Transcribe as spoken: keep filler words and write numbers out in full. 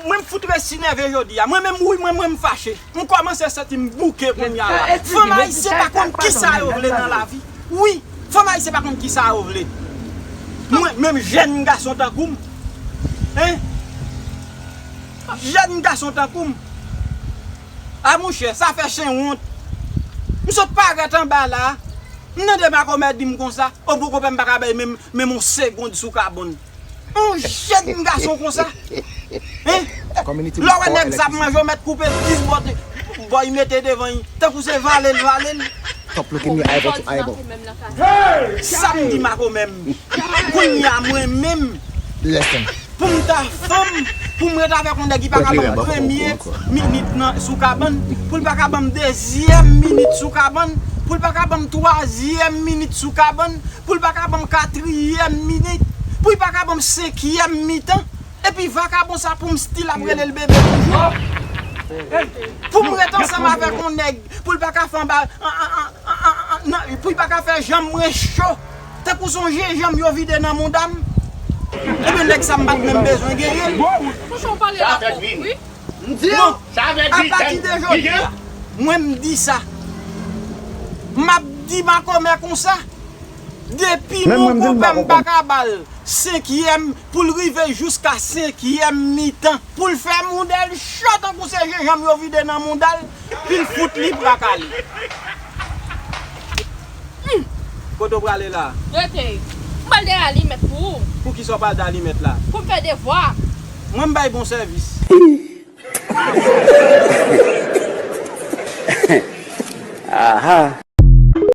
Mwen m fout resi nève jodi a. Mwen menm, wi, mwen, mwen m fache. M kòmanse santi m bouke kounye a la. Fanm ayisyen pa konn kisa yo vle nan lavi. Wi, fanm ayisyen pa konn kisa yo vle. Mwen, menm jèn gason tankou m. Hein? Jèn gason tankou m. A monchè, sa fè chen wont. M sot parèt anba la. M tande makomè di m konsa, o poko pè m pa ka bay menm, menm yon segond sou kabann. Yon jèn gason konsa. Hein? Lè w wè nèg sa ap manje, w mèt koupe dis bò, bò y mete devan y. Tankou se vale l, vale l. Stop looking me eyeball to eyeball. Sa m di makomè m. Kounye a mwen menm. Listen. Pou m ta fanm, pou m ret avèk yon nèg ki pa ka ban m premye minit nan, sou kabann, pou l pa ka ban m dezyèm minit sou kabann, pou l pa ka ban m twazyèm minit sou kabann, pou l pa ka ban m katriyèm minit, pou l pa ka ban m senkyèm mitan. Epi vakabon sa pou m still ap rele l bebe toujou. Pou m ret ansanm avèk yon nèg, pou l pa ka fè anba, an, an, an, an, an, nan, pou l pa ka fè janm mwen cho. Tankou se yon jenjanm yo vide nan mouda m. Ebyen, nèg sa m pa t menm bezwen genyen l. Franchman, w pale la fò, wi. Non, apati de jodi a, mwen m di sa. M ap di makomè konsa. Depi non konpè m pa ka ba l senkyèm pou l rive jiska senkyèm mitan. Pou l fè mouda l cho tankou se jenjanm yo vide nan mouda l, pou l fout li bra kale. Hmm. Kote w prale la? Rete. M pral dèyè alimèt pou ou. Poukisa w pral dèyè alimèt la? Pou m fè devwa. Mwen m bay bon sèvis. Aha.